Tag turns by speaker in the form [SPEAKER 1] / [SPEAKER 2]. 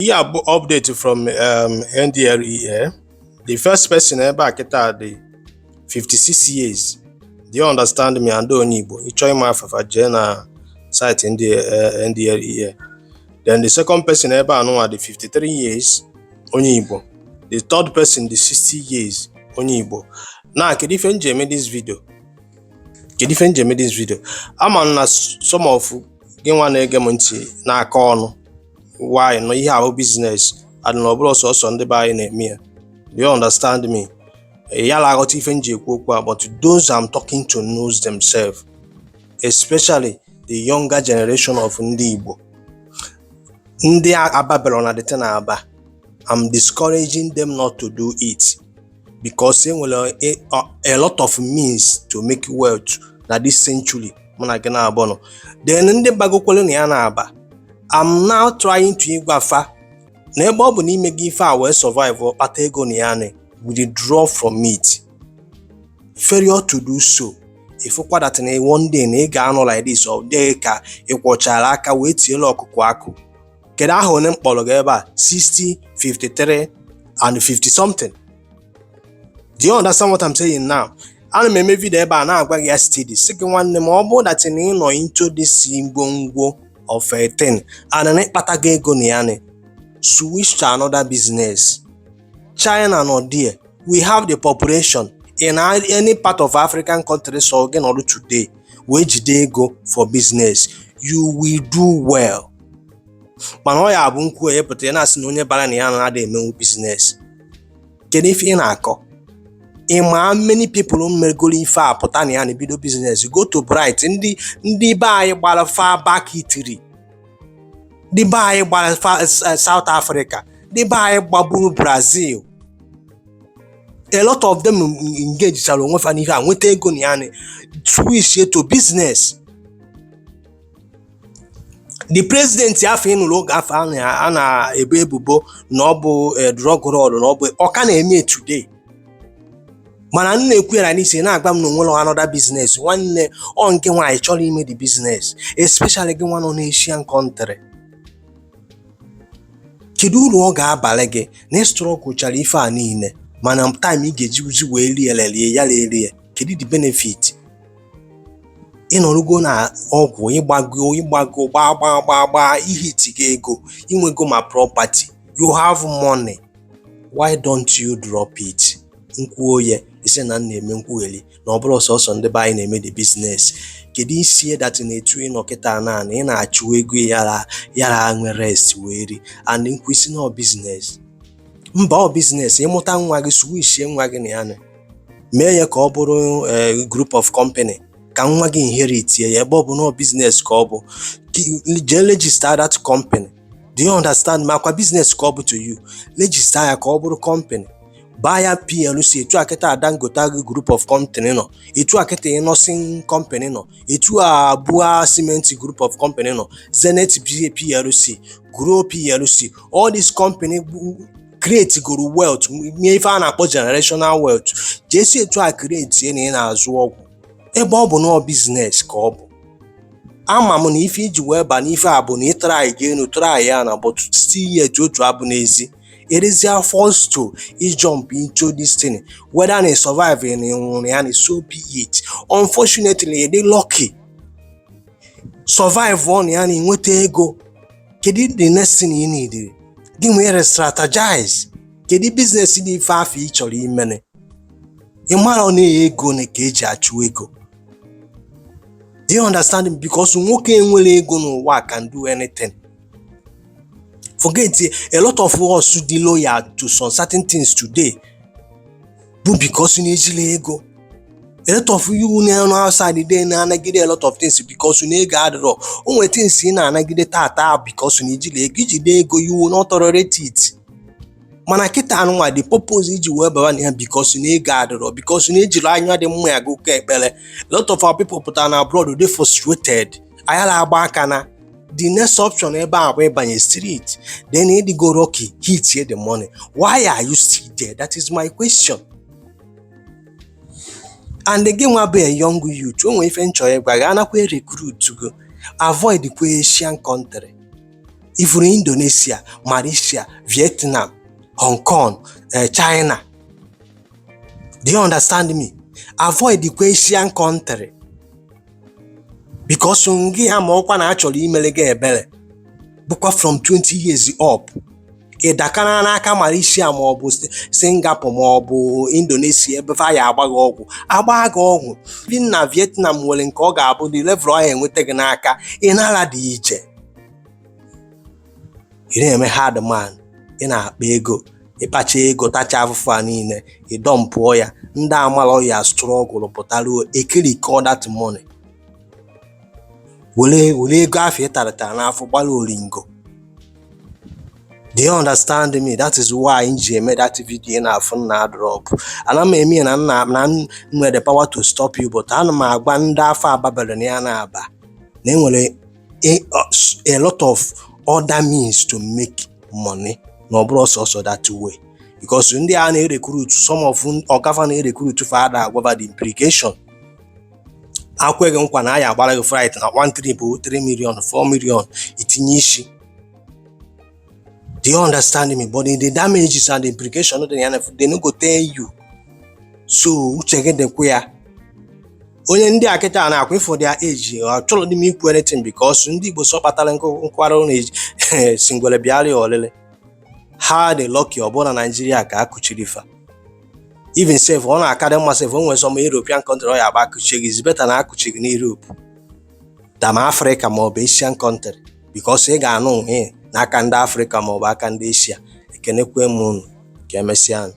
[SPEAKER 1] Ihe a bụ update from NDLEA. The first person ebe a kịta dị 56 years. Do you understand me? And onye Igbo, ị chọọ ịma afafa, jee na site ndị NDLEA. Then the second person ebe a nụnwa dị 53 years, onye Igbo. The third person dị 60 years, onye Igbo. Na kedu ife m ji eme this video? Kedu ife m ji eme this video? Ama m na some of gị nwa na-ege m ntị n'aka ọnụ why nọ ihe ahụ business and na ọ bụrụ sọsọ ndị be anyị na-eme ya. Do you understand me? Ya la aghọta ife m ji ekwu okwu a, but those I'm talking to knows themselves, especially the younger generation of ndị Igbo. Ndị ababelo na the na-aba. I'm discouraging them not to do it because e nwere a lot of means to make wealth na this century mụ na gị na-abụ nọ. Then ndị bagokwere na ya na-aba, I'm now trying to ịgwa fa na ebe ọ bụ na ime gị ife a wee survive or kpata ego na ya, na withdraw from it. Failure to do so, ịfụkwa that na one day na ị ga-anọ like this, ọ dịghị ka ị kwọchara aka wee tiela ọkụkọ akụ. Kedu aha one m kpọrọ gị ebe a? 60, 53 and 50 something. Do you understand what I'm saying now? Ana m eme video ebe a na-agwa gị ya steady, sị gị, nwanne m, ọ bụrụ that na ị nọ into this ngwongwo of a thing and na ịkpata gị ego na ya, ni switch to another business. China nọ there. We have the population in any part of African country, so gị nọrọ today wee jide ego for business, you will do well. Mana ọ ya bụ nkwu pụta ya na-asị na onye bara na ya na-ada emenwu business. Kedu ife ị na-akọ? Ị ma many people megoro ife a pụta na ya na ebido business. Go to Bright, ndị be anyị gbara far back Italy, ndị be anyị gbara South Africa, ndị be anyị gbagburu Brazil. A lot of them engage chara onwe fa n'ihe a, nweta ego na ya, ni switch to business. The president afọ ị nụrụ oge afọ a na-ebo ebubo na ọ bụ drug lord, na ọ bụ ọ ka na-eme today, mana m na-ekwu ya na n'isi na-agba m na onwere another business. Nwanne, ọ nke nwaanyị chọrọ ime the business, especially gị nwa nọ n'Asian country, kedu uru ọ ga-abalị gị na ị struggle chara ife a niile, mana time ị ga-ejizi wee rie lelie ya lelie? Kedu the benefit? Ịnọrụgo na ọgwụ ịgbago ịgbago gbaa gbaa gbaa gbaa ihiti gị ego, inwego ma property, you have money, why don't you drop it? Nkwuo ya, isi na m na-eme nkwugheri na ọ bụrụ sọsọ ndị be anyị na-eme the business. Kedu isi that na etu ị nọ kịta na ị na-achụ ego yara yara nwe rest wee ri and nkwụsị na ọ business? Mba, ọ business. Ịmụta nwa gị, switchie nwa gị na ya, na mee ya ka ọ bụrụ group of company ka nwa gị inherit ya. Ebe ọ bụ na ọ business ka ọ bụ, jee register that company. Do you understand? Makwa business ka ọ bụ to you, register ya ka ọ bụrụ company, baa ya PLC. Etu a kịta Dangote group of company nọ, etu a kịta Innoson company nọ, etu a Bua Cement group of company nọ, Zenith PLC, Gro PLC, all these company create goro wealth nye ife a na-akpọ generational wealth. Jee si etu a create na ị na-azụ ọgwụ, ebe ọ bụ na ọ business ka ọ bụ. Ama m na ife iji wee ba n'ife a bụ na ị try ga enu try ya na, but still yet otu abụ n'ezi. It is your forced to jump into this thing, whether na survive na nwụrụ ya na, so be it. Unfortunately, ị dị lucky survive on ya na ịnweta ego. Kedu the next thing you need? Gị nwere strategize. Kedu business dị ife afọ ị chọrọ imene? Ị mara na ego na ka eji achụ ego. Do you understand me? Because nwoke enwere ego n'ụwa can do anything. Forget, a lot of us dị loyal to some certain things today bụ because na ejila ego. A lot of you na outside dey na-anagide a lot of things because na ego adịrọ. O nwere things ị na-anagide tata because na ijila ego. Ijide ego, you will not tolerate it. Mana kịta anụnwa, the purpose iji wee baba na ya because na ego adịrọ, because na ejiri anya dị mma ya gụkọ ekpere. A lot of our people pụtara na abroad dey frustrated, ayala agba aka na the next option ebe a bụ ịbanye street. Then ịdịgo lucky hit the money, why are you still there? That is my question. And gị nwa bụ a young youth, o nwere ife nchọ ịgwa gị, anakwa recruit go, avoid kwa Asian country. Ifuru Indonesia, Malaysia, Vietnam, Hong Kong, China. Do you understand me? Avoid the Asian country because ngị ha ma ọkwa na achọrọ imere gị ebere bụkwa from 20 years up. Ị dakara n'aka Malaysia maọbụ Singapore maọbụ Indonesia, ebe fa ya agba gị ọgwụ, agba gị ọgwụ. Even na Vietnam nwere nke ọ ga-abụ the level ọ ya enweta gị n'aka, ị nara dị iche, ị na-eme hard man, ị na-akpa ego, ịkpacha ego, tacha afụfụ a niile, ị dumpụọ ya. Ndị amalọ ya struggle pụtaruo ekirikọ that money, were were ego afọ ịtaratara n'afọ gbara oringo. Do you understand me? That is why m ji eme that video ị na-afụ m na drop. Ana m eme ya na nna na m nwere the power to stop you, but ana m agwa ndị afọ ababere na ya na-aba na enwere a lot of other means to make money, na ọ bụrụ sọsọ that way, because ndị a na-erecruit, some of ọgafa na-erecruit fa ada agwaba the implication. Akweghị nkwa na a ya agbara gị flight na one trip bụ 3 million, 4 million, itinye isi. Do you understand me? But the damages and the implication dị ya, they no go tell you. So uche gị dịkwa ya. Onye ndị a kịta na-akwa ifo their age, ọ chọrọ dị m ikwu anything because ndị Igbo sọ kpatara nkwarụ na si ngwere bịara ya ọlịlị. Ha dị lucky ọ bụrụ na Naijiria ka a kụchiri fa. Even sef, ọ na-akarị mma sef, o nwere some European country ọ ya agba akụchie gị, is better na akụchi gị n'Europe than Africa ma ọ bụ Asian country, because ị ga-anụ ihe n'aka ndị Africa ma ọ bụ aka ndị Asia. Ekenekwe m unu, ka emesịa.